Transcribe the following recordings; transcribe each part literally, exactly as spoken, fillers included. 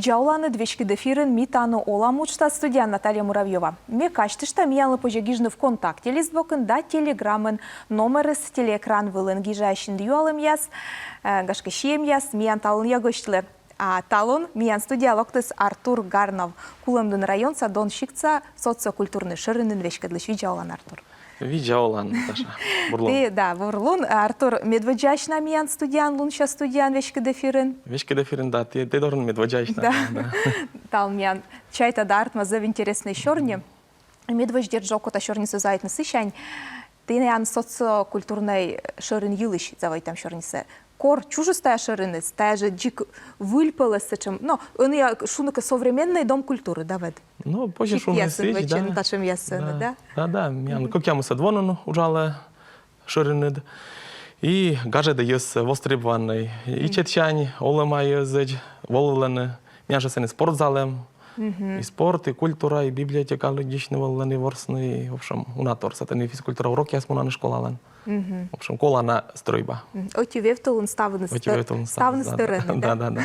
Видза оланныд! Веськыд эфирын «Ми тані олам» уджтас, студияын Наталья Муравьёва. Ме казьтышта, миянлы позьӧ гижны ВКонтакте лист бокын да Телеграмын. Номерыс телеэкран вылын. Гижасьны юалӧмъяс, э, гашкӧ, сиӧмъяс миян талунъя гӧсьтлы. А талун миян студияӧ локтіс Артур Гарнов, Кулӧмдін районса Дон сиктса социокультурнӧй шӧринын веськӧдлысь. Видза олан, Артур. Видза олан, Наташа. Бур лун. Тэ, да, бур лун. Артур, медводдзаысь на миян студияын, лунся студияын, веськыд эфирын? Веськыд эфирын, да, тэ, тэ дорын медводдзаысь на. Да. Да, да. Талун миян, чайта да, артмас зэв интереснӧй сёрни. Медводз, дерт жӧ, окота сёрнисӧ заводитны сысянь. Тіян социокультурнӧй шӧрин йылысь заводитам сёрнисӧ. Кор чужис тайӧ шӧриныс, тайӧ жӧ дзик выльпӧлӧс сэтшӧм. Но ӧнія шуны кӧ, современнӧй дом культуры, да, вед? Ну, позьӧ шуны сідз, да. Сиктъясын вӧчӧны татшӧм йӧзсӧ, да? Да, да, миян кӧкъямысӧд воын уджалӧ шӧриныд. И гажӧдӧ йӧз востребованнӧй. Ичӧтсянь олӧма йӧзӧдз волывлӧны. Миян жӧ сэні спортзал эм. И спорт, и культура, и библиотека, лыддьысьны волӧны, ворсны, и, в общем, уна тор. Сэтӧні физкультура урокъяс мунӧны школалӧн. В общем, колана стрӧйба. Ӧти вевт улын ставныс, ӧти вевт улын ставныс, ставныс, да, да, тӧрӧны, да, да? Да, да.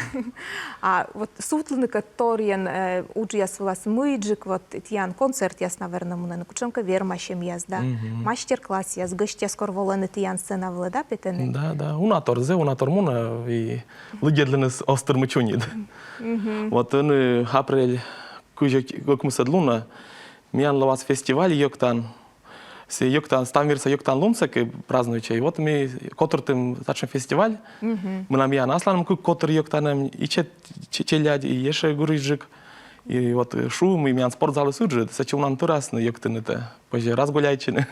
А вот сувтлыны кӧ торйӧн, э, уджъяс вылас, мыйджык вот тіян концертъяс, наверно, мунӧны, кутшӧмкӧ вермасьӧмъяс, да, мастер-классъяс, гӧсьтъяс кор волӧны тіян сцена вылӧ, да, петӧны? Да, да. Уна тор зэв, уна тор мунӧ, и лыддьӧдлыны оз тырмы чуньыд. Вот ӧні апрель кызь ӧкмысӧд лунӧ миян лоас фестиваль йӧктан. Сійӧ йӧктан, став мирса йӧктан лунсӧ кӧ празднуйтчӧ. И вот ми котыртім татшӧм фестиваль. Мыйла миян асланым кык котыр йӧктан эм, ичӧт ч-, челядь, и ещӧ гырысьджык. И вот, э, шуим, и миян спортзалыс ыджыд, сэтчӧ унаӧн тӧрасны йӧктыны тэ, позьӧ разгуляйтчыны.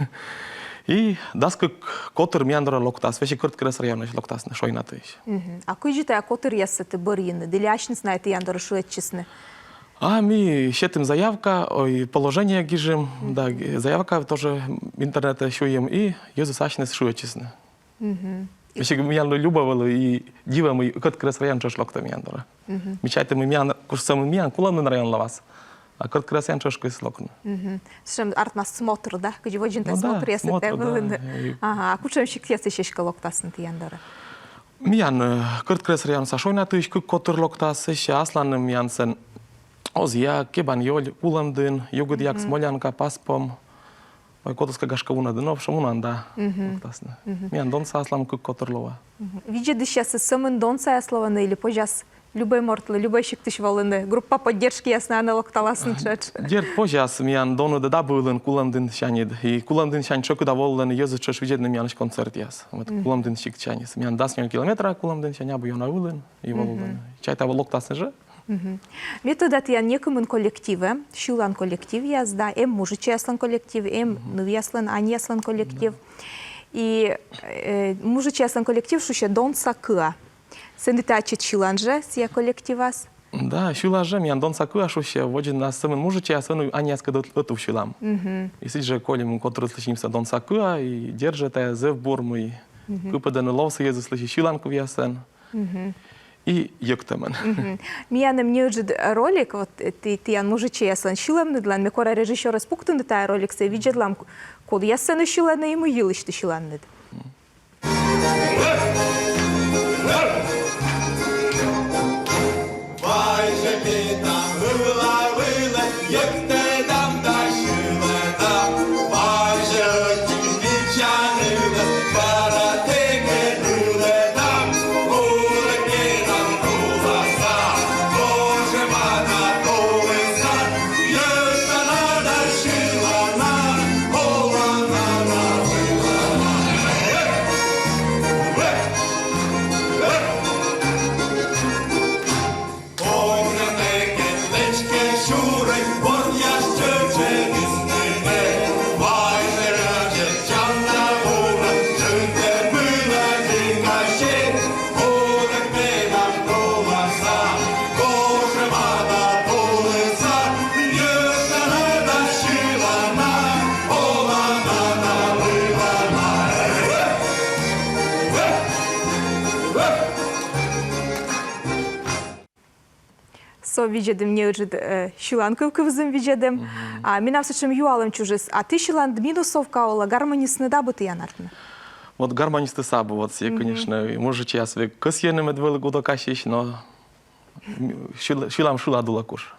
И дас кык котыр миян дорӧ локтас, весиг Кӧрткерӧс районысь локтасны, Шойнатыысь. А кыдзи тайӧ котыръяссӧ ті бӧрйинныд, или асьныс найӧ тіян дорӧ шыӧдчисны? А ми сетім заявка, ой, положение гижим, да, г-, заявка тоже интернетӧ сюйим, и йӧзыс асьныс шыӧдчисны. Весиг миянлы любӧ вӧлі и дивӧ, мый Кӧрткерӧс район тшӧтш локтӧ миян дорӧ. Ми чайтім, мый миян, кутшӧм миян, Кулӧмдін район лоас. А Кӧрткерӧсъян тшӧтш кӧ локны. Сэтшӧм артмас смотр, да? Кыдзи водзын тай смотръяс, да, смотр, да. Ага, а кутшӧм сиктъясысь эськӧ локтасны тіян дорӧ? Миян, э, Кӧрткерӧс районса Шойнатыысь кык котыр локтас, сэсся асланым миян сэн Озъяг, Кебанъёль, Кулӧмдін, Югыдъяг, Смолянка, Паспом. Ой, кодыскӧ, гашкӧ, уна да, но, в общем, унаӧн да локтасны. Миян Донса аслам кык котыр лоӧ. Видзӧдысьясыс сӧмын донсаяс лоӧны или позяс любӧй мортлы, любӧй сиктысь волыны, группа поддержкияс на ӧні локталасны тшӧтш? Дерт, позяс, миян донныд да абу ылын Кулӧмдінсяньыд. И Кулӧмдінсянь тшӧкыда волӧны йӧзыс тшӧтш видзӧдны миянлысь концертъяс. Вот Кулӧмдінсигтсяньыс. Миян дас нёль километра Кулӧмдінсянь, абу ёна ылын и волӧны. Чайта, локтасны жӧ. Ме тӧда, тіян некымын коллективӧ, сьылан коллективъяс, да, эм мужичӧйяслӧн коллектив, эм нывъяслӧн, аньяслӧн коллектив. И, э, мужичӧйяслӧн коллектив шусьӧ «Донса кыа». Сэні тэ ачыд сьылан жӧ сійӧ коллективас? Да, сьыла жӧ, миян «Донса кыа» шусьӧ, водзынас сӧмын мужичӧйяс, ӧні аньяскӧд ӧт-, ӧтув сьылам. И сідз жӧ кольӧм котырыслысь нимсӧ «Донса кыа», и дерт жӧ, тайӧ зэв бур, мый кыпӧдӧны ловсӧ йӧзыслысь сьыланкывъясӧн. И йӧктӧмӧн. Миян эм неыджыд ролик, вот, э, ті-, тіян мужичӧйяслӧн сьылӧмныдлӧн, ме кора режиссёрӧс пуктыны тайӧ роликсӧ, видзӧдлам, кодъяс сэні сьылӧны и мый йылысь ті сьыланныд. Со видзӧдім неыджыд, э, сьыланкыв, кывзім, видзӧдім. А менам сэтшӧм юалӧм чужис. А ті сьыланныд минусовка олӧ, гармонистныд абу тіян артмӧ? Вот гармонистыс абу, вот сійӧ, конечно, мужичӧйяс век кӧсйӧны, мед вӧлі гудӧкасьысь, но сьыл-, сьылам шылад улӧ куш.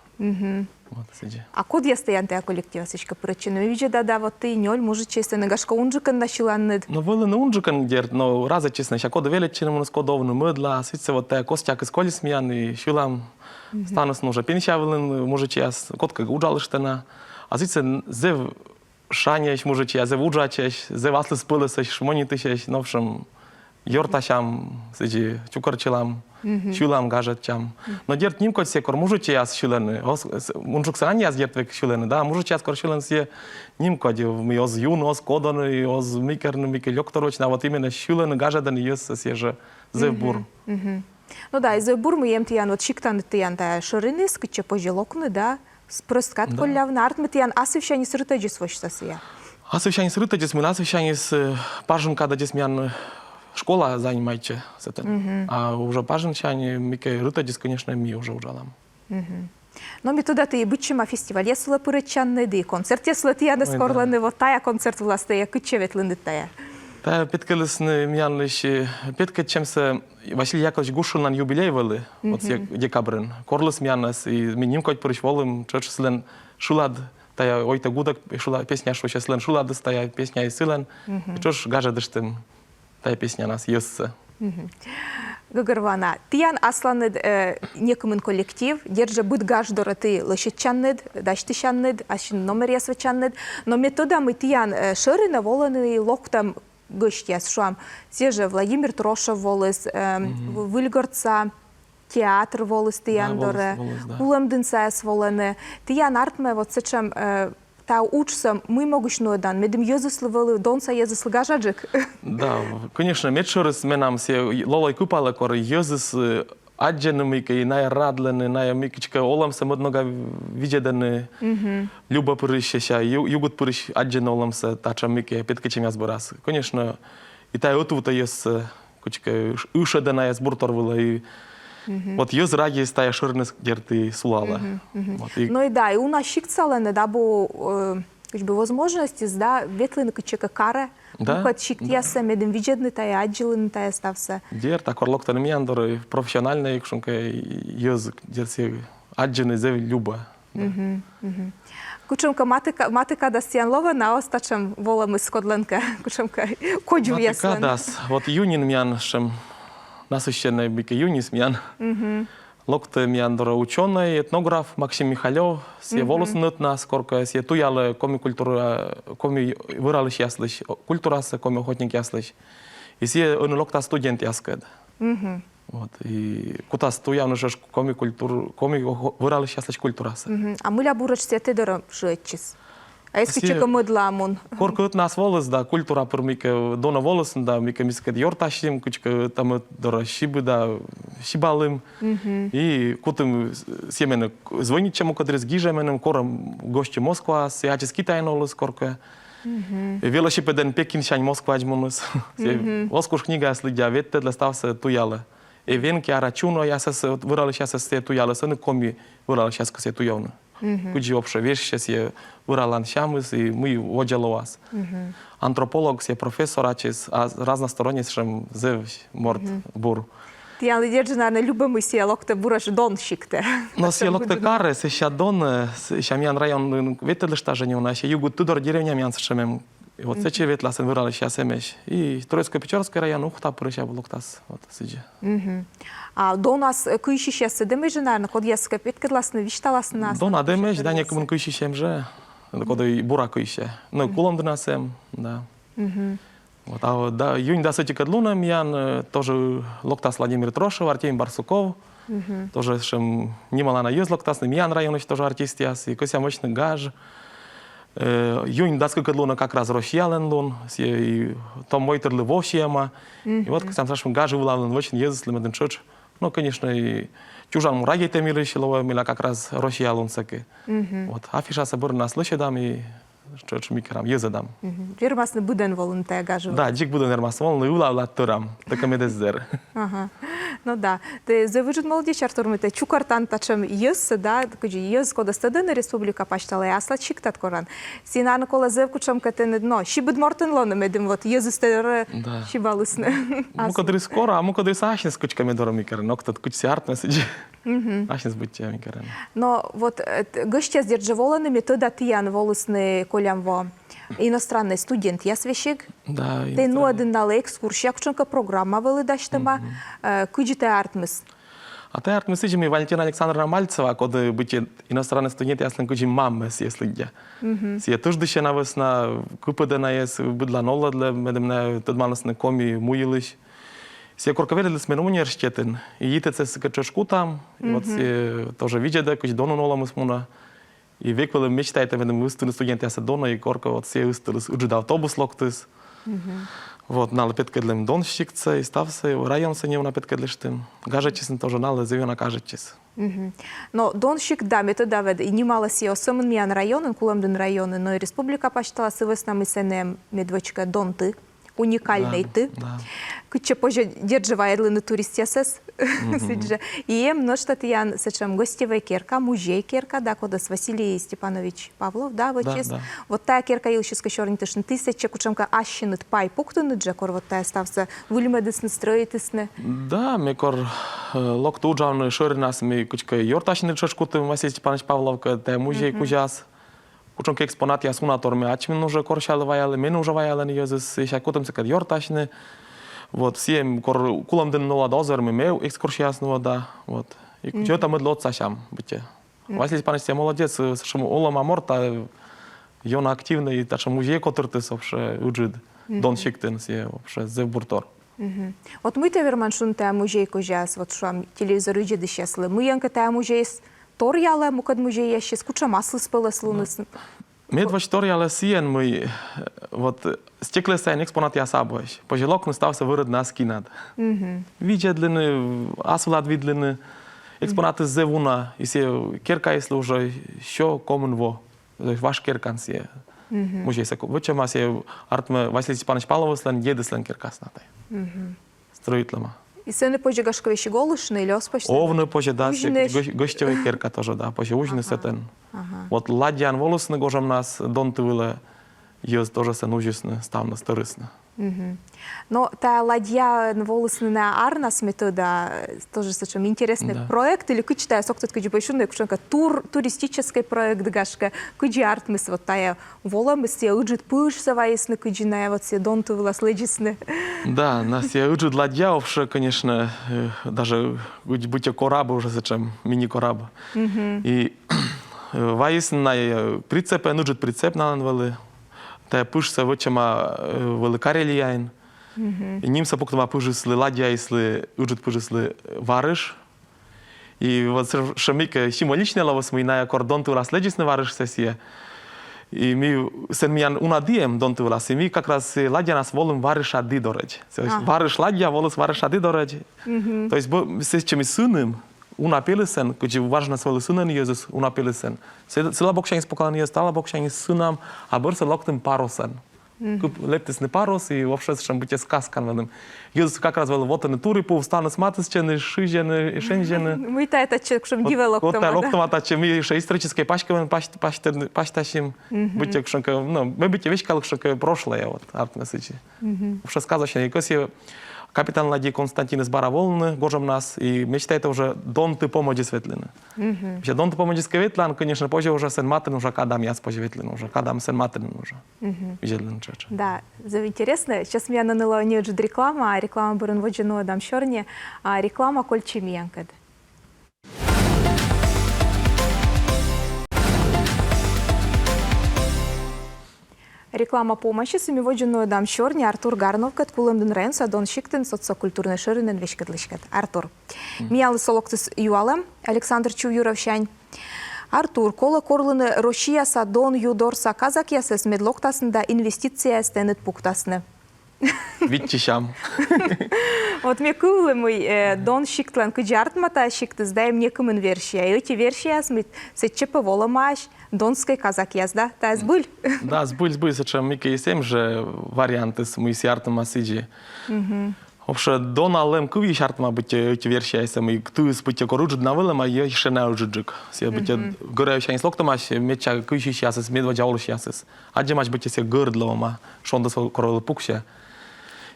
Вот сідзи. А кодъяс тіян тайӧ коллективас эськӧ пырӧдчӧны? Ме видзӧда да, вот ті нёль мужичӧйсӧ, гашкӧ, унджыкӧн на сьыланныд. Но вӧліны унджыкӧн, дерт, но разӧдчисны, сэсся кодӧ велӧдчыны муніс, кодӧ овны мӧдлаӧ, а сідзсӧ вот тайӧ костякыс колис миян и сьылам. Ставныс нин уже пенсия вылын мужичӧйяс, кодкӧ уджалыштӧ на. А сідзсӧ зэв шаньӧсь мужичӧйяс, зэв уджачӧсь, зэв аслыспӧлӧсӧсь, шмонитысьӧсь, но, в общем, ёртасям, сідзи чукӧртчылам, сьылам, гажӧдчам. Но, дерт, нимкодь сійӧ, кор мужичӧйяс сьылӧны, оз-, с-, унджыксӧ аньяс, дерт, век сьылӧны, да, мужичӧйяс кор сьылӧны, сійӧ нимкодь, мый оз юны, оз кодны, оз микӧрны, мыйкӧ лёктор вӧчны, а вот именно сьылӧны, гажӧдӧны йӧзсӧ, сійӧ жӧ зэв бур. Ну да, и зэв бур, мый эм тіян, вот сиктаныд тіян тайӧ шӧриныс, кытчӧ позьӧ локны, да, с-, прӧст кад коллявны. Артмӧ, тіян асывсяньыс рытӧдзыс восьса сійӧ? Асывсяньыс рытӧдзыс, мый асывсяньыс, э, пажын кадӧдзыс миян, э, школа занимайтчӧ сэтӧн. А уже пажынсянь, э, мыйкӧ рытӧдзыс, конечно, ми уже уджалам. Но ме тӧда, ті быдсяма фестивальяс вылӧ пырӧдчанныд, и концертъяс вылӧ тіянӧс корлӧны, вот тайӧ концерт вылас ті кытчӧ ветлінныд тайӧ? Тайӧ петкӧдлісны миянлысь, э, петкӧдчӧмсӧ Василий Яковлевич Гущинлӧн юбилей вӧлі, вот сійӧ декабрын. Корліс миянӧс, и ми нимкодьпырысь волім, тшӧтш сылӧн шылад, тайӧ «Ой тэ, гудӧк» шыла-, песня шусьӧ, сылӧн шыладыс, тайӧ песня и сылӧн, и тшӧтш гажӧдыштім тайӧ песнянас йӧзсӧ. Гӧгӧрвоана. Тіян асланыд, э, некымын коллектив, дерт жӧ, быд гаж дорӧ ті лӧсьӧдчанныд, дасьтысянныд, ассьыныд номеръяс вӧчанныд. Но ме тӧда, мый тіян, э, шӧринӧ волӧны и локтӧм гӧсьтъяс, шуам, сійӧ жӧ Владимир Трошев воліс, э, В-, Выльгортса театр воліс тіян дорӧ, воліс, воліс, да. Кулӧмдінсаяс волӧны. Тіян, артмӧ, вот сэтшӧм, э, тайӧ уджсӧ мый могысь нуӧдан, медым йӧзыслы вӧлі, донса йӧзыслы гажаджык? Да, конечно, медшӧрыс менам сійӧ лолӧй кыпалӧ, кор йӧзыс, э, аддзӧны мыйкӧ, и найӧ радлӧны, найӧ мыйкӧ, кыдзкӧ, олӧмсӧ мӧд нога видзӧдӧны, любӧ пырысь, сэсся ю-, югыд пырысь аддзӧны олӧмсӧ, татшӧм мыйкӧ петкӧдчӧмъяс бӧрас. Конечно, и тайӧ ӧтувтӧ йӧзсӧ, кыдзкӧ, ышӧдӧ найӧс буртор вылӧ, и вот йӧз радеыс тайӧ шӧриныс, дерт, и сулалӧ. Вот, и... Но и да, и уна сиктсалӧн да абу, э, кыдз бы возможностьыс, да, ветлыны кытчӧкӧ карӧ, да, мукӧд сиктъясӧ, медым видзӧдны тайӧ, аддзывны тайӧ ставсӧ. Дерт, а кор локтӧны миян дорӧ профессиональнӧй, кутшӧмкӧ йӧз, дерт, сійӧ аддзыны зэв любӧ. Да. Кутшӧмкӧ матыка-, матыкадас тіян лоӧ на оз татшӧм волӧмыс кодлӧнкӧ, кутшӧмкӧ кодзувъяслӧн? Матыкадас. Вот июньын миян сэтшӧм насыщеннӧй мыйкӧ июньыс миян. Локтӧ миян дорӧ учёнӧй, этнограф Максим Михалёв, сійӧ воліс нин ӧтнас, коркӧ сійӧ туялӧ коми культура, коми вӧралысьяслысь культурасӧ, коми охотникъяслысь. И сійӧ ӧні локтас студентъяскӧд. Вот, и кутас туявны жӧ коми культур-, коми охо-, вӧралысьяслысь культурасӧ. А мыля бурӧдз сійӧ тэ дорӧ шыӧдчис? А эськӧ кутшӧмкӧ мӧдлаӧ мун? Коркӧ ӧтнас воліс, да, культура пыр мыйкӧ донӧ воліс, да, мыйкӧ ми сыкӧд ёртасим, кутшӧмкӧ ӧта-мӧд дорӧ сибы да сибалім. И кутім, сійӧ меным звонитчӧ мукӧддырйи, гижӧ меным, корӧ гӧсьтны Москваас, сійӧ ачыс Китайын оліс коркӧ. Велосипедӧн Пекинсянь Москваӧдз муніс. Сійӧ оз куж книгаяс лыддя, ветлӧдлӧ, ставсӧ туялӧ. Эвенки, Арачуноясӧс, вот, вӧралысьясӧс сійӧ туялӧ, ӧні коми вӧралысьяскӧд сійӧ туйӧдны. Кыдзи вообще вежсьӧ сійӧ вӧралан сямыс и мый водзӧ лоас. Антрополог сійӧ, профессор ачыс, а разностороннӧй сэтшӧм зэв морт бур. Тіянлы, дерт жӧ, наверно, любӧ, мый сійӧ локтӧ бурӧдз Дон сиктӧ. Но сійӧ локтӧ карӧ, сэсся Дон, э, сэсся миян районын ветлӧдлыштас жӧ нин уна, сэсся Югыд Тыдор деревня миян сэтшӧм эм. Вот сэтчӧ ветласны вӧралысьяс эмӧсь. И Троицко-Печорскӧй район, Ухта пырысь абу локтас. Вот сідзи. А Донас, э, кыйсьысьясыс эм жӧ, наверно, кодъяскӧ петкӧдласны, висьталасны на? Донад эмӧсь, да, некымын кыйсьысь эм жӧ. Коді бура кыйсьӧ. Но Кулӧмдінас эм, да. Вот, а, да, июнь дас ӧтикӧд лунӧ миян, э, тоже локтас Владимир Трошев, Артемий Барсуков. Тоже сэтшӧм нималана йӧз локтасны, миян районысь тоже артистъяс, и кӧсъям вӧчны гаж. Э, июнь дас кыкӧд лунӧ как раз Россиялӧн лун, сійӧ и том войтырлы во сиӧма. И вот кӧсъям сэтшӧм гаж ывлавлӧн вӧчны йӧзыслы, медым тшӧтш. Ну, конечно, и чужан му радейтӧм йылысь лоӧ мыйла как раз Россия лун сэки. Вот, афишасӧ бӧрнас лӧсьӧдам и тшӧтш ми керам, йӧзӧдам. Вермасны быдӧн волыны тайӧ гажӧ. Да, дзик быдӧн вермасны волыны, ывлавлад тӧрам, тӧкӧ мед эз зэр. Ага. Ну да. Тэ зэв ыджыд молодеч, Артур, мый тэ чукӧртан татшӧм йӧзсӧ, да, кыдзи йӧз, кодӧс тӧдӧны республика пасьтала, аслад сиктад коран. Сійӧн, наверно, колӧ зэв кутшӧмкӧ тэныд, но, сибыд мортӧн лоны, медым вот йӧзыс тэ дорӧ сибалісны. Мукӧддырйиыс корӧ, а мукӧддырйиыс асьныс кыдзкӧ ме дорӧ, ми керам, но кӧть кыдзи сійӧ артмӧ, сідзи. Асьныс быттьӧ, ме керан. Но вот э, т- гӧсьтъяс, дерт жӧ, волӧны, ме тӧда, тіян волісны колям во иностраннӧй студентъяс весиг. Да, тіян нуӧдін налы экскурсия, кутшӧмкӧ программа вӧлі дасьтӧма, э, кыдзи тайӧ артмис? А тайӧ артмис сідзи, мый Валентина Александровна Мальцева, коді быттьӧ иностраннӧй студентъяслӧн кыдзи мамӧ, если где. Сійӧ тӧждысьӧ на вӧсна, кыпӧдӧ найӧс, быдлаӧ новлӧдлӧ, медым найӧ тӧдмалісны коми му йылысь. Сійӧ коркӧ велӧдіс меным университетын. И йитӧдсӧ сыкӧд тшӧтш кутам. И вот сійӧ тоже видзӧдӧ, кыдзи Донын олӧмыс мунӧ. И век вӧлі мечтайтӧ, медым ыстыны студентъясӧс Донӧ, и коркӧ вот сійӧ ыстыліс, ыджыд автобус локтіс. Вот, налы петкӧдлім Дон сиктсӧ, и ставсӧ, и районсӧ неуна петкӧдлыштім. Гажӧдчисны тоже налы, зэв ёна кажитчис. Но Дон сикт, да, ме тӧда, ведь и нималӧ сійӧ оз сӧмын миян районын, Кулӧмдін районын, но и республика пасьтала, сы вӧсна мый сэні медводзкӧ Дон ты, уникальнӧй ты. Да. Кытчӧ позьӧ, дерт жӧ, вайӧдлыны туристъясӧс. Сідз жӧ. И эм нӧшта тіян сэтшӧм гостевӧй керка, музей керка, да, кодӧс Василий Степанович Павлов, да, вӧчис. Да, да. Вот тайӧ керка йылысь кӧ сёрнитыштны, ті сэтчӧ кутшӧмкӧ ассьыныд пай пуктінныд жӧ, кор вот тайӧ ставсӧ выльмӧдісны, стрӧитісны? Да, ме кор э, локті уджавны шӧринас, ми кыдзкӧ ёртасьны тшӧтш кутім Василий Степанович Павловкӧд тайӧ музей кузяс. Кутшӧмкӧ экспонатъяс уна тор ме ачым нин уже корсялі, ваялі, меным уже ваялӧны йӧзыс, сэсся кутім сыкӧд ёртасьны. Вот, сійӧ кор Кулӧмдінын олӧ да оз вермы, ме экскурсияяс нуӧда. Вот. И кутшӧмкӧ мӧд лоӧ отсасям быттьӧ. Василий Степанович сійӧ молодец, э, сэтшӧм олӧма морт, а, э, ёна активнӧй, и татшӧм музей котыртіс вообще ыджыд. Дон сиктын сійӧ вообще зэв бур тор. Вот мый тэ верман шуны тайӧ музей кузяс, вот шуам, телевизор видзӧдысьяслы. Мыйӧн кӧ тайӧ музейыс торъялӧ мукӧд музейясысь, кутшӧм аслыспӧлӧслуныс? Медводз торъялӧ сійӧн, мый, э, вот, э, стеклӧ сайын экспонатъяс абуӧсь. Позьӧ локны, ставсӧ вӧрӧдны ас кинад. Видзӧдлыны, ас вылад видлыны. Экспонатыс зэв уна, и сійӧ керкаыслы уже сё комын во. То есть важ керкаын сійӧ. Музейсӧ ку-, вӧчӧма, сійӧ артмӧ Василий Степанович Павловыслӧн дедыслӧн керкаыс на тайӧ. Стрӧитлӧма. И сэні позьӧ, гашкӧ, весиг олыштны или оз позь? Овны позьӧ, да, сійӧ гӧс-, гӧстевӧй керка тоже, да, позьӧ узьны сэтӧн. Вот ладьяӧн волісны гожӧмнас Дон ты вылӧ, йӧз тоже сэн узисны, ставныс тӧрисны. Но тайӧ ладьяӧн волісны на арнас, ме тӧда, э, тоже сэтшӧм интереснӧй проект, или кыдз тайӧ, сокӧн тӧд, кыдзи позьӧ шуны, кутшӧмкӧ тур, туристическӧй проект, гашкӧ, кыдзи артмис вот тайӧ волӧмыс, сійӧ ыджыд пыжсӧ вайисны, кыдзи найӧ вот сійӧ Дон ты вылас лэдзисны? Да, на сійӧ ыджыд ладья вообще, конечно, э, даже быть-, быттьӧ корабль уже сэтшӧм, мини-корабль. И э, вайисны найӧ, э, прицепӧн, ыджыд прицеп налӧн вӧлі. Тайӧ пыжсӧ вӧчӧма, э, вӧлі Карелияын. И нимсӧ пуктӧма пыжыслы, ладьяыслы, ыджыд пыжыслы, э, Варыш. И вот сэтшӧм мыйкӧ символичнӧй лоис, мый найӧ кор Дон ты вылас лэдзисны Варышсӧ сійӧ. И ми, сэн миян уна ді эм Дон ты вылас, и ми как раз, э, ладьянас волім Варыша ді дорӧдз. То есть Варыш ладья воліс Варыша ді дорӧдз. То есть бо-, сэтчӧ ми синым, уна пельӧсын, кыдзи важнӧ вӧлі синӧны йӧзыс уна пельӧсын. Сы-, сыла боксяньыс пукалӧны йӧз, тала боксяньыс сынам, а бӧрсӧ локтім парусӧн. Кыдз лэптісны парус, и вообще сэтшӧм быттьӧ сказкаын вӧлім. Йӧзыс как раз вӧлі вотӧны турипув, ставныс матыстчӧны, шызьӧны, шензьӧны. Мый тайӧ татчӧ кутшӧм дивӧ локтӧма, да? Локтӧма татчӧ, ми ещё историческӧй паськӧмӧн пась-, пасьтӧ-, пасьтасим. Быттьӧ кутшӧмкӧ, ну, ме быттьӧ веськалі кутшӧмкӧ прошлое, вот, артмӧ сідзи. Вообще сказочнӧй. И кӧсйи капитан ладьи Константиныс бара волыны гожӧмнас, и мечтайтӧ уже Дон ты помӧдзыс ветлыны. Вообще Дон ты помӧдзыс кӧ ветлан, конечно, позьӧ уже сэн матыны уже кадамъяс, позьӧ ветлыны уже, кадам сэн матыны уже. Видзӧдлыны тшӧтш. Да, зэв интереснӧ. Сейчас миян ӧні лоӧ неыджыд реклама, а реклама бӧрын водзӧ нуӧдам сёрни, а реклама, кольччӧй миянкӧд. Реклама помасис, и ми водзӧ нуӧдам сёрни Артур Гарновкӧд, Кулӧмдін районса Дон сиктын социокультурнӧй шӧринӧн веськӧдлыськӧд. Артур. Миянлы со локтіс юалӧм Александр Чувьюровсянь. Артур, колӧ корлыны Россияса Дон ю дорса казакъясӧс, мед локтасны да инвестицияяс тэныд пуктасны. Виччысям. Вот ме кывлі, мый, э, Дон сиктлӧн кыдзи артмӧ тайӧ сиктыс, да, эм некымын версия. И ӧти версияыс, мый сэтчӧ пӧ волӧмаӧсь донскӧй казакъяс, да? Тайӧ збыль? Да, збыль, збыль, сэтшӧм мыйкӧ эм жӧ вариантыс, мый сійӧ артмӧма сідзи. Вообще, Доналы эм кывйысь артмӧма быттьӧ ӧти версияыс, мый тыыс быттьӧ кор ыджыд на вӧлӧма, ещё на ыджыдджык. Сійӧ быттьӧ гӧраясяньыс локтӧмаӧсь, медся кыйсьысьясыс, медводдза олысьясыс. Аддзӧмаӧсь быттьӧ сійӧ гӧрд лоӧма, шондіыс кор вӧлі пуксьӧ.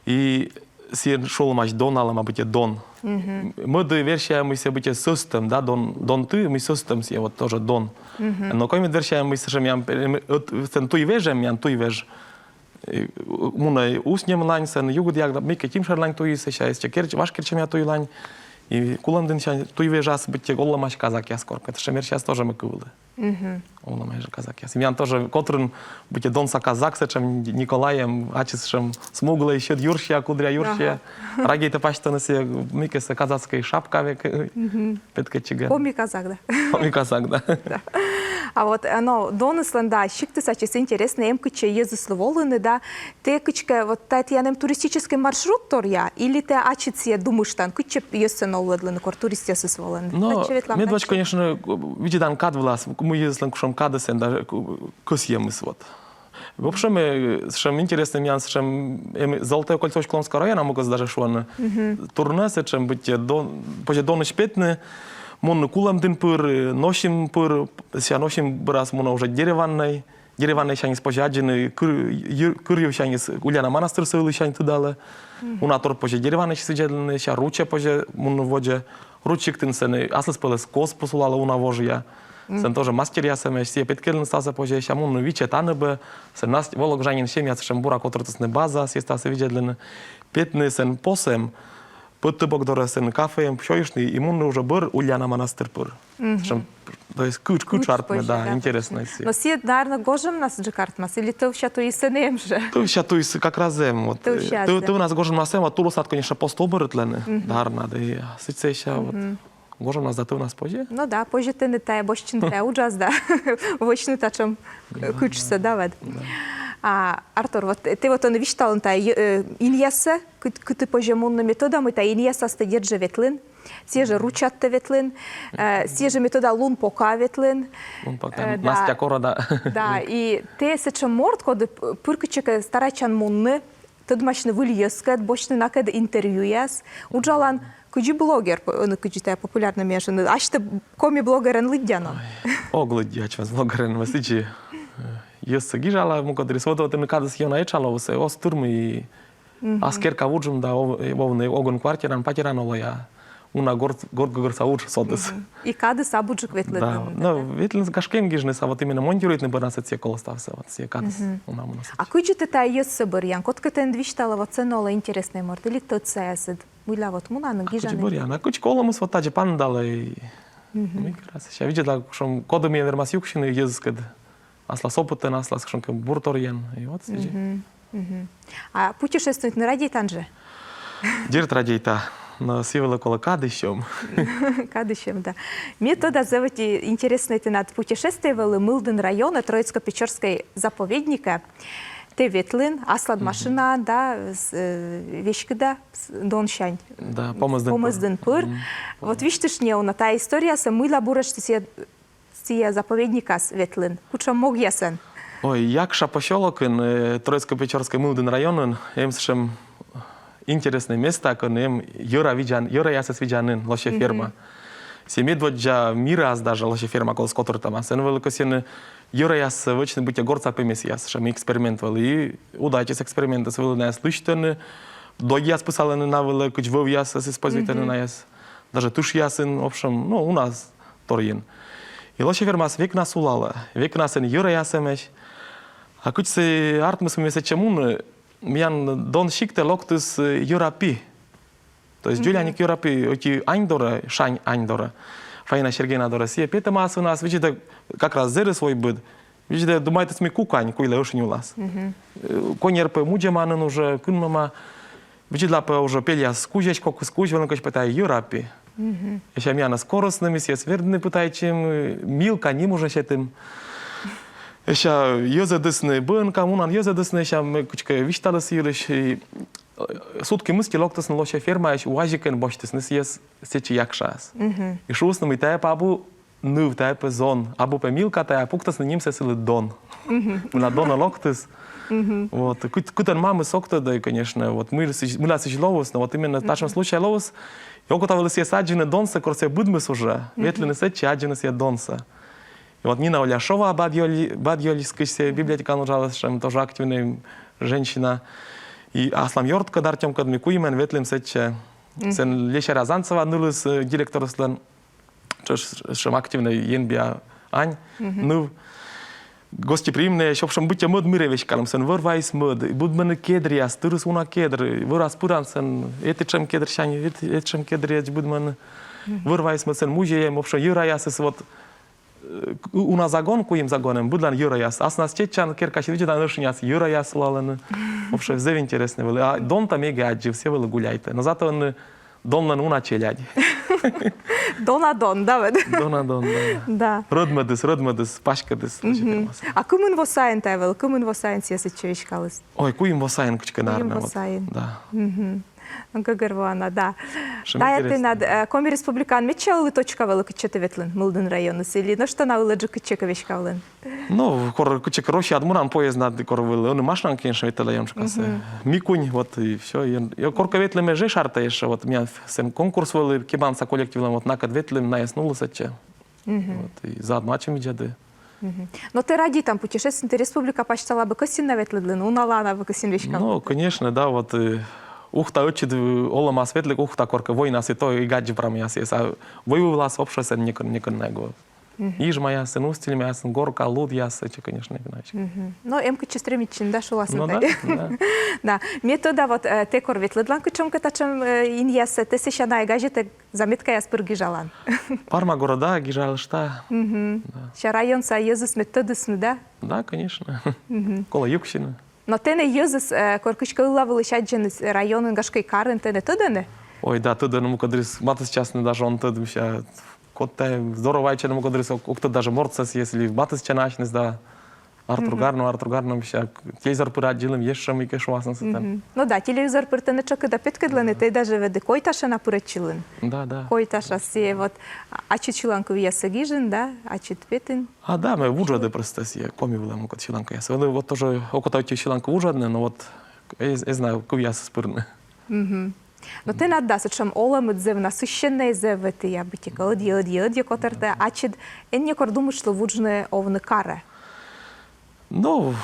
И сійӧ шуӧмаӧсь донӧма, быттьӧ дон. Мӧд версия, мый сійӧ быттьӧ сӧстӧм, да, дон, донті, мый сӧстӧм сійӧ, вот тоже дон. Но коймӧд версия, мый сэтшӧм миян, э, ӧт-, сэн туйвежӧм, миян туйвеж. Э, мунӧ Усть-Нямлань, сэн Югыдъяг, да, мыйкӧ Тимшерлань туйыс, сэсся эсчӧ Керч-, важ Керчомъя туйлань. И Кулӧмдінсянь туйвежас быттьӧ олӧмаӧсь казакъяс коркӧ. Сэтшӧм версияыс тоже мыйкӧ вӧлі. Олӧмаӧсь казакъяс. Миян тоже котрын быттьӧ донса казак сэтшӧм Николайӧн, ачыс сэтшӧм смуглӧй, сьӧд юрсиа, кудря юрсиа. Радейтӧ пасьтавны сійӧ, мыйкӧ сійӧ казацкӧй шапка век, э, петкӧдчигӧн. Коми казак, да? Коми казак, да. Да. А вот, э, но доныслӧн, да, сиктыс ачыс интереснӧй, эм кытчӧ йӧзыслы волыны, да. Тэ кыдзкӧ, вот тайӧ тіян эм туристическӧй маршрут торъя, или тэ ачыд сійӧ думыштан, кытчӧ йӧзсӧ новлӧдлыны, кор туристъясыс волӧны? Но, медводз, конечно, видзӧдан кад вылас, мый йӧзыслӧн кутшӧм кадыс эм, даже кӧсйӧмыс, вот. В общем, э, сэтшӧм интереснӧй миян, сэтшӧм, эм, Золотое кольцо Усть-Куломского района, мыйкӧ даже шуӧны. Турнӧ сэтшӧм быттьӧ дон, позьӧ донысь петны, мунны Кулӧмдін пыр, э, Носим пыр, сэсся Носим бӧрас мунӧ уже Деревяннӧй, Деревяннӧйсяньыс позьӧ аддзыны, кыр-, йыр-, кырйывсяньыс Ульяна манастырсӧ ылысянь тыдалӧ. Уна тор позьӧ Деревяннӧйсяньыс видзӧдлыны, сэсся Ручӧ позьӧ мунны водзӧ. Руч сиктын сэн аслыспӧлӧс кос пу сулалӧ уна вожъя. Сэн тоже мастеръяс эмӧсь, сійӧ петкӧдлыны ставсӧ позьӧ, сэсся мунны Вичӧ Таныбӧ, сэн Настя Вологжанин семья сэтшӧм бура котыртісны база, сійӧ ставсӧ видзӧдлыны. Петны сэн посӧм, Пӧдтыбок дорӧ сэн кафеын сёйыштны и мунны уже бӧр Ульяна манастыр пыр. Сэтшӧм, то есть кытш, кытш артмӧ, да, интереснӧ сійӧ. Но сійӧ, наверно, гожӧмнас жӧ артмас, или тӧвся туйыс эм жӧ? Тӧвся туйыс как раз эм, вот. Тӧвся, э, тӧв-, да. Тӧвнас гожӧмнас эм, вот тулыснас, конечно, посто бӧрйӧдлӧны, да, ӧні, да, и сідз сэсся, вот. Гожӧмнас да тӧвнас позьӧ. Ну да, позьӧ тэныд тайӧ босьтчыны тайӧ уджас да вӧчны татшӧм кытшсӧ, да, вед. Да. А, Артур, вот тэ вот он висьталін тайӧ, э, инъяссӧ, кыт-, кыті позьӧ мунны, ме тӧда, мый тайӧ инъясас тэ дерт жӧ ветлін, сійӧ жӧ Ручад тэ ветлін, э, сійӧ жӧ, ме тӧда, Лунпока ветлін. Лунпока, э, да. Настя Кора, да. Да, и тэ сэтшӧм морт, коді п-, пыр кытчӧкӧ старайтчан мунны, тӧдмасьны выль йӧзкӧд, босьтны накӧд интервьюяс. Уджалан кыдзи блогер, п-, ӧні кыдзи тайӧ популярнӧй, ме шуа, асьтӧ коми блогерӧн лыддян он? Ой, ог лыддьы ачымӧс блогерӧн, ме сідзи, э, йӧзсӧ гижала, мукӧддырйи, вот, вот ӧні кадыс ёна этша лои, сійӧ оз тырмы и ас керка вуджӧм да, ов-, э, овны ог ӧні квартираын, патераын олӧй, а уна горт, горт гӧгӧрса удж содіс. И кадыс абуджык ветлӧдлӧма. Да, но ветлӧдлӧма, гашкӧ, эм гижныс, а вот именно монтируйтны бӧрнас сійӧ колӧ ставсӧ, вот сійӧ кадыс уна мунас. А кыдзи тэ тайӧ йӧзсӧ бӧрйан? Кодкӧ тэныд висьталӧ, вот сэн олӧ интереснӧй морт, или тӧдсаясыд? Мыйла вот мунӧны, гижӧны? А кыдзи бӧрйан? А кыдз колӧмыс, вот тадзи паныдалӧ и мыйкӧ раз. Сэсся видзӧдла, кутшӧм, коді миян вермас юксьыны йӧзыскӧд. Аслас опытӧн, аслас кутшӧмкӧ бур торйӧн. И вот сідзи. А путешествуйтны радейтан жӧ? Дерт, радейта. Но сійӧ вылӧ колӧ кадыс сьӧм. Кадыс сьӧм, да. Ме тӧда, зэв ӧти интереснӧй тэнад путешествие вӧлі Мылдін районӧ, Троицко-Печорскӧй заповедникӧ. Тэ ветлін аслад машинаӧн да, с-, э, веськыда, с-, донсянь. Да, Помӧсдін пыр. Помӧсдін пыр. Вот висьтышт неуна тайӧ историясӧ, мыйла буретш тэ сійӧ заповедникас ветлін, кутшӧм могъясӧн? Ой, Якша посёлокын, э, Троицко-Печорскӧй Мылдін районын, эм сэтшӧм интереснӧй места, кӧн эм йӧра видзан-, йӧраясӧс видзанін, лосеферма. Сійӧ медводдза мирас даже лосеферма, кодӧс котыртӧма. Сэн вӧлі кӧсйӧны йӧраяссӧ вӧчны быттьӧ гортса пемӧсъяс, сэтшӧм эксперимент вӧлі. И удайтіс экспериментыс, вӧлі найӧс лысьтӧны, доддьяс пысалӧны на вылӧ, кыдз вӧвъясӧс используйтӧны найӧс. Даже тышъясын, в общем, ну, уна торйӧн. И лосефермаыс век на сулалӧ, век на сэн йӧраяс эмӧсь. А кыдз сійӧ артмис, мый ме сэтчӧ муні, миян Дон сиктӧ локтіс, э, йӧра пи. То есть дзоляник йӧра пи, ӧти ань дорӧ, шань ань дорӧ, Фаина Сергеевна дорӧ. Сійӧ петӧма асывнас, видзӧдӧ, как раз зэрис войбыд. Видзӧдӧ, думайтіс, мый кук ань куйлӧ ӧшинь улас. Э, коньӧр пӧ мудзӧма нин уже, кынмӧма. Видзӧдла пӧ, уже пельяс кузьӧсь, кокыс кузь, вӧлӧмкӧ, пӧ тайӧ йӧра пи. Сэсся миянӧс корисны, ми сійӧс вердны пытайтчим, э, Милка ним уже сетім. Сэсся йӧзӧдісны, бӧр кӧ мунан, йӧзӧдісны, сэсся ме кыдзкӧ висьталі сы йылысь, и, э, сутки мысти локтісны лосефермаысь, уазикӧн босьтісны сійӧс сэтчӧ Якшаас. И шуисны, мый тайӧ пӧ абу ныв, тайӧ пӧ зон. Абу пӧ Милка тайӧ, а пуктісны нимсӧ сылы Дон. Мыйла Донӧ локтіс. Вот. Кыт-, кытӧн мамыс, ог тӧдӧй, конечно. Вот. Мыйла сідз, мыйла сідз лоис, но вот именно татшӧм случай лоис. И окота вӧлі сійӧс аддзыны, Донсӧ, кор сійӧ быдмис уже. Ветлыны сэтчӧ аддзыны сійӧ Донсӧ. И вот Нина Уляшова, Бадъёль-, Бадъёльскысь, сійӧ библиотекаын уджалӧ, сэтшӧм тоже активнӧй женщина. И аслам ёрткӧд Артёмкӧд ми куимӧн ветлім сэтчӧ. Сэн Леся Рязанцева нылыс, э, директорыслӧн, чӧж сэтшӧм активнӧй енбиа ань, ныв. Гостеприимнӧй, в общем, быттьӧ мӧд мирӧ веськалім, сэн вӧр-ваыс мӧд, быдмӧны кедръяс, тырыс уна кедр, вӧрас пыран, сэн этшӧм кедрсянь, эт-, этшӧм кедръяс быдмӧны. Вӧр-ваыс мӧд, сэн музейӧн, в общем, йӧраясыс вот, э, уна загон, куим загонӧн, быдлаын йӧраяс. Аснас чеччан, керкасьыс видзӧдан, ӧшиняс йӧраяс сулалӧны. В общем, зэв интереснӧ вӧлі. А донтӧ ме эг аддзыв, всё вӧлі гуляйтӧ. Но зато ӧні донлӧн уна челядь. Дона дон, да, вот. Дона дон, да. Да. Рӧдмӧдыс, рӧдмӧдыс, паськӧдыс. А кымын во сайын тайӧ вӧлі, кымын во сайын сійӧ сэтчӧ веськаліс? Ой, куим во сайын кыдзкӧ, наверно, вот. Куим во сайын. Да. Гӧгӧрвоана, да. Тая тэнад, э, Коми Республикаын медся ылі точка вӧлі, кытчӧ тэ ветлін, Мылдін районыс, или нӧшта на ылӧджык кытчӧкӧ веськавлін? Ну, кор кытчӧкӧ Россияад мунан поезднад, кор вӧлі, ӧні машинаӧн, конечно, ветлӧда ёнджыкасӧ. Ми куинь, вот, и всё. И коркӧ ветлім жӧ шартӧ ещё, вот, миян сэн конкурс вӧлі Кебанса коллективлӧн, вот, накӧд ветлім, найӧс нулі сэтчӧ. Вот, и заодно ачым видзӧді. Но тэ радейтан путешествиеӧн, тэ республика пасьтала бы кӧсйин на ветлӧдлыны, уналаын на бы кӧсйин веськавлыны? Ну, конечно, да, вот, э, Ухта ӧтчыд, э, олӧмас ветлі Ухта коркӧ войнас, и то эг аддзыв прамӧяссӧ. А войвывлас вообще сэн некӧн, некӧн на эг вӧв. Ижмаясын, Усть-Цильмаясын, Горка, Лудъяс, эти, конечно, эг на веськы. Но эм кытчӧ стремитчыны, да, шуласны. Ну да, да. Да. Ме тӧда, вот, э, тэ кор ветлӧдлан кутшӧмкӧ татшӧм, э, инъясӧ, тэ сэсся на газетӧ заметкаяс пыр гижалан. Парма города гижалышта. Да. Сэсся районса йӧзыс мед тӧдісны, да? Да, конечно. Колӧ юксьыны. Но тэнӧ йӧзыс, э, кор кыськӧ ылла вылысь аддзӧны районын, гашкӧ и карын, тэнӧ тӧдӧны? Ой, да, тӧдӧны, мукӧддырйиыс матыстчасны, даже он тӧд, мися, код тайӧ, здоровайтчӧны, мукӧддырйиыс ог, ог тӧд даже мортсӧ, если матыстчӧны асьныс, да. Артур Гарнов, Артур Гарнов, мися, телевизор пыр аддзылім, ещӧ мыйкӧ шуасны сэтӧн. Ну да, телевизор пыр тэнӧ тшӧкыда петкӧдлӧны, тэ даже ведь Койташӧ на пырӧдчылін. Да, да. Койташас сійӧ вот, а, ачыд сьыланкывъяссӧ гижин, да, ачыд петін. А, да, ме вуджӧді просто сійӧ коми вылӧ мукӧд сьыланкывъяссӧ. Вот, вот тоже окота ӧти сьыланкыв вуджӧдны, но вот эз, эз на кывъясыс пырны. Но тэнад да сэтшӧм олӧмыд зэв насыщеннӧй, зэв ӧтія быттьӧкӧ ӧдйӧ, ӧдйӧ, ӧдйӧ котӧртӧ, ачыд эн некор думыштлы вуджны овны карӧ. Ну,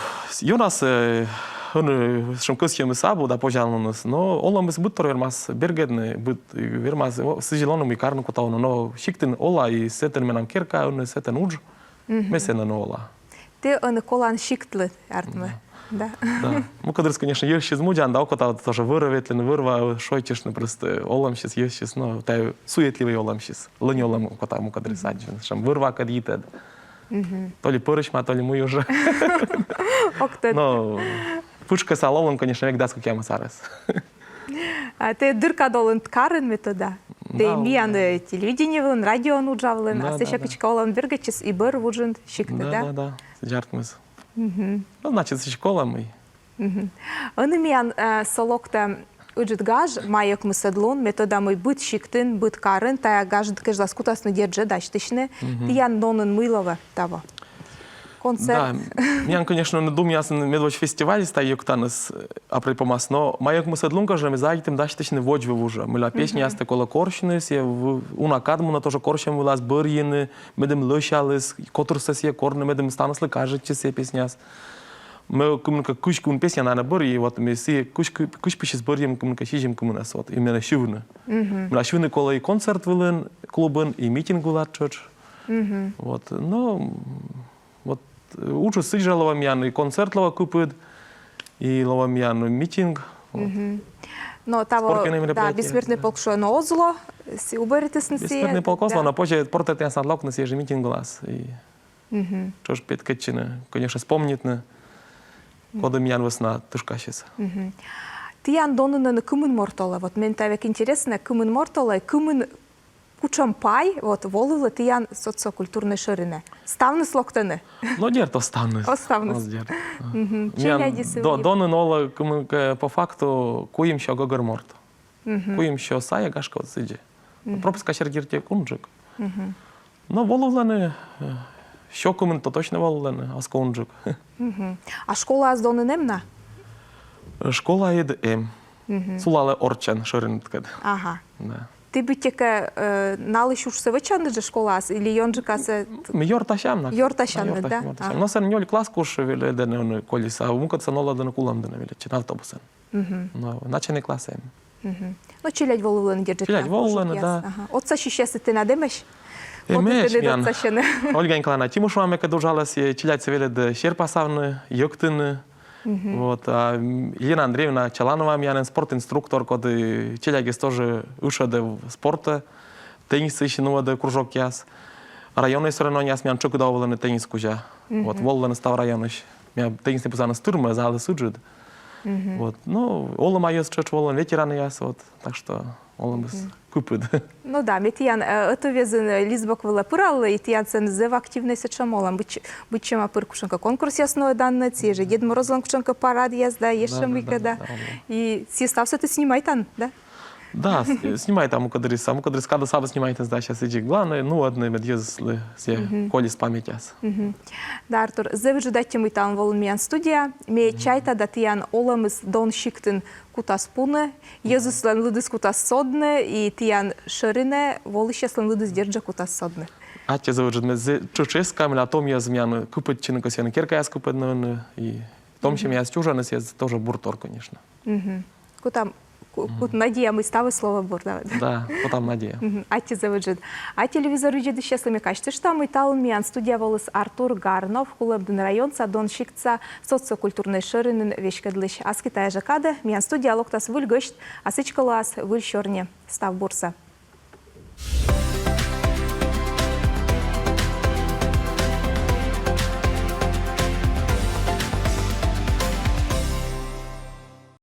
ёнасӧ, э, ӧні сэтшӧм кӧсйӧмыс абу да позянлуныс, но олӧмыс быдтор вермас бергӧдны, быд-, вермас, о, сідзи лоны, мый карны кутавны, но сиктын ола, и сэтӧн менам керка ӧні, сэтӧн удж. Ме сэн ӧні ола. Тэ ӧні колан сиктлы, артмӧ. Да. Да. Мукӧддырйиыс, конечно, йӧзсьыс мудзан, да, окота тоже вӧрӧ ветлыны, вӧр-ва шойччыштны, просто олӧмсьыс, йӧзсьыс, но тайӧ суетливӧй олӧмсьыс. Лӧнь олӧм окота мукӧддырйиыс аддзыны. Сэтшӧм вӧр-вакӧд йитӧд. То ли пӧрысьма, то ли мый уже. Ог тӧд. Но пытшкӧсса лолін, конечно, век дас кӧкъямыс арӧс. А тэ дыр кад олін карын, ме тӧда. Тэ миян, э, телевидение вылын, радиоын уджавлін, а сэсся кыдзкӧ олӧм бергӧдчис и бӧр вуджин сиктӧ, да? Да, да, да, сідз артмис. Ну, значит, сідз колӧ мый. Ӧні миян, э, со локтӧ ыджыд гаж, май ӧкмысӧд лун, ме тӧда, мый быд сиктын, быд карын тайӧ гажӧд кежлас кутасны дерт жӧ дасьтысьны. Тіян донын мый лоӧ таво? Концерт. Да, миян, конечно, ӧні думъясын медводз фестивальыс, тайӧ йӧктаныс, э, апрель помас, но май ӧкмысӧд лун кежлӧ ми заводитім дасьтысьны водзвыв уже. Мыйла песняястӧ колӧ корсьны, сійӧ в-, уна кад мунӧ тоже корсьӧм вылас, бӧрйыны, медым лӧсяліс, котырсӧ сійӧ корны, медым ставныслы кажитчис сійӧ песняыс. Ме кымынкӧ кызь кымын песня, наверно, бӧрйи, и вот ми сійӧ кызь кы-, кызь пӧлӧс бӧрйим кымынкӧ сизим кымынӧс, вот, именно сьывны. Мыйла сьывны колӧ и концерт вылын, клубын, и митинг вылад тшӧтш. Вот, но, вот, э, уджыс сідз жӧ лоӧ миян, и концерт лоӧ кыпыд, и лоӧ миян митинг. Вот. Но таво, спортивнӧй, да, мероприятие. Бессмертный полк шуӧны, оз ло, сійӧ уберитісны сійӧ. Бессмертный полк оз ло, да, но позьӧ портретъяснад локны сійӧ жӧ митинг вылас. И тшӧтш петкӧдчыны, конечно, вспомнитны, коді миян вӧсна тышкасис. Тіян донын ӧні кымын морт олӧ? Вот мен тайӧ век интереснӧ, кымын морт олӧ, кымын, кутшӧм пай, вот, волывлӧ тіян социокультурнӧй шӧринӧ? Ставныс локтӧны? Но дерт, оз ставныс. Оз ставныс. Оз дерт. Миян челядьыс до-, донын олӧ кымынкӧ по факту куимсё гӧгӧр морт. Куимсё сайӧ, гашкӧ, вот сідзи. Прописка серти дерт унджык. Но волывлӧны, э, сё кымын то точно волывлӧны, а сійӧ унджык. А школаыс донын эм на? Школаыд эм. Сулалӧ орччӧн, шӧриныдкӧд. Ага. Да. Ті быттьӧкӧ, э, налысь уджсӧ вӧчанныд жӧ школаас или ёнджыкасӧ? Ми ёртасям на. Ёртасянныд, да? Ёртасям. Но сэн нёль класс куш велӧдӧны ӧні колис, а мукӧдсӧ нуӧдӧны Кулӧмдінӧ велӧдчыны автобусӧн. Но начальнӧй классӧ эм. Но челядь волывлӧны, дерт жӧ. Челядь волывлӧны, да. Отсасьысьясыд тэнад эмӧсь? Эмӧсь. Отсасьӧны. Ольга Николаевна Тимушева мекӧд уджалӧ, челядьсӧ велӧдӧ серпасавны, йӧктыны. Вот. А Елена Андреевна Чаланова миян спортинструктор, коді челядьӧс тоже ышӧдӧ спортӧ, теннисысь нуӧдӧ кружокъяс. Районнӧй соревнованиеяс миян тшӧкыда овлӧны теннис кузя. Вот. Волӧны став районысь. Миян тенниснӧй пызаныс тырмӧ, залыс ыджыд. Вот. Ну, олӧмаяс тшӧтш волӧны, ветеранъяс, вот. Так что олӧмыс кыпыд. Ну да, ме тіян, э, ӧтуввезйын, э, лист бок вылӧ пыралі, и тіян сэн зэв активнӧй сэтшӧм олӧм. Быдсяма пыр кутшӧмкӧ конкурсъяс нуӧданныд, сійӧ жӧ Дед Морозлӧн кутшӧмкӧ парадъяс, да, ещӧ мыйкӧ, да. И сійӧ ставсӧ ті снимайтанныд, да? Да, снимайтам мукӧддырйиыс, а мукӧддырйиыс кадыс абу снимайтны, да, сейчас иджыд главнӧй нуӧдны мед йӧзыслы сійӧ колис паметьяс. Да, Артур, зэв ыджыд аттьӧ, мый талун волін миян студияӧ. Ме чайта да, тіян олӧмыс Дон сиктын кутас пуны, йӧзыслӧн лыдыс кутас содны, и тіян шӧринӧ волысьяслӧн лыдыс, дерт жӧ, кутас содны. Аттьӧ зэв ыджыд, ме зэв тшӧтш эска, мыйла том йӧз миян кыпӧдчӧны, кӧсйӧны керкаяс кыпӧдны, и том семьяяс чужӧны, сійӧ тоже бур тор, конечно. Кутам, ку-, кутам надеясӧ, мый ставыс лоӧ бур, да? Да, кутам надея. Аттьӧ зэв ыджыд. А телевизор видзӧдысьяслы ме казьтышта, мый талун миян студияӧ воліс Артур Гарнов, Кулӧмдін районса Дон сиктса социокультурнӧй шӧринын веськӧдлысь. Аски тайӧ жӧ кадӧ миян студияӧ локтас выль гӧсьт, а сідзкӧ лоас выль сёрни. Став бурсӧ.